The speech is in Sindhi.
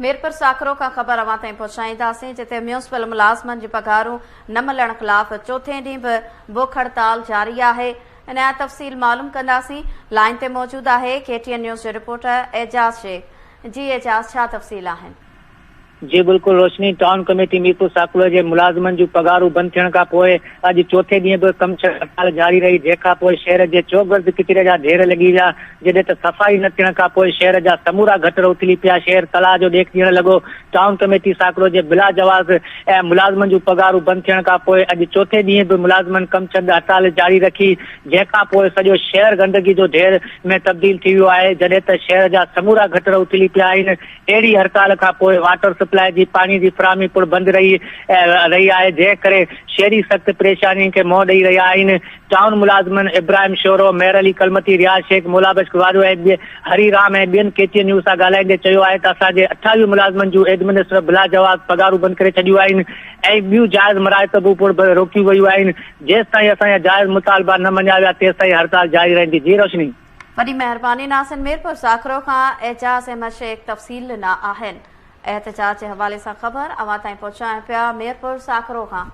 ميرپور ساڪرو کان خبر اوهان تائين پهچائينداسين جتي ميونسپل ملازمن جي پگهارون نه ملڻ خلاف چوٿين ڏينهن به بک هڙتال جاري آهي. ان جا تفصيل معلوم ڪنداسين. لائين تي موجود آهي ڪي ٽي اين نيوز جو رپورٽر اعجاز شيخ. جي اعجاز ڇا تفصيل آهن؟ جي بلڪل روشني ٽائون ڪميٽي ميرپور ساڪرو جي ملازمن جون پگهارون بند ٿيڻ کان پوء اڄ چوٿين ڏينهن به ڪم ڇڏ هڙتال جاري رهي جنهن کان پوء شهر جي چوگرد ڪچري جا ڍير لڳي ويا جڏهن ته صفائي نه ٿيڻ کان پوء شهر جا سمورا گٽر اٿلي پيا شهر تلاء جو ڏيک ڏيڻ لڳو ٽائون ڪميٽي ساڪرو جي بلا جواز ۽ ملازمن جون پگهارون بند ٿيڻ کان پوء اڄ چوٿين ڏينهن به ملازمن ڪم ڇڏ هڙتال جاري رکي جنهن کان پوء سڄو شهر گندگي جو ڍير ۾ تبديل ٿي ويو آهي جڏهن ته شهر جا سمورا گٽر اٿلي پيا آهن اهڙي هڙتال کان پوء واٽر سپلاء جي پاڻي جي فراهمي پڻ بند رهي رهي آهي جنهن ڪري شهري سخت پريشانين کي منهن ڏئي رهيا آهن. ٽائون ملازمن ابراهيم شورو، مهر علي ڪلمتي، رياض شيخ، مولابخش واريو ۽ هري رام ۽ ٻين ڪي ٽي اين نيوز سان ڳالهائيندي چيو آهي ته اسان جي 28 ملازمن جون ايڊمنسٽر بلاجواز پگهارون بند ڪري ڇڏيون آهن ۽ ٻيون جائز مراعتبون پڻ روڪيون ويون آهن جيستائين اسان جا جائز مطالبا نه مڃيا ويا تيستائين هڙتال جاري رهندي. جي روشني. وڏي مهرباني ناصر ميرپور ساکرو کان اعجاز احمد شيخ تفصيل ڏنا آهن احتجاج جي حوالي سان خبر اوهان تائين پهچايون پيا ميرپور ساکرو کان.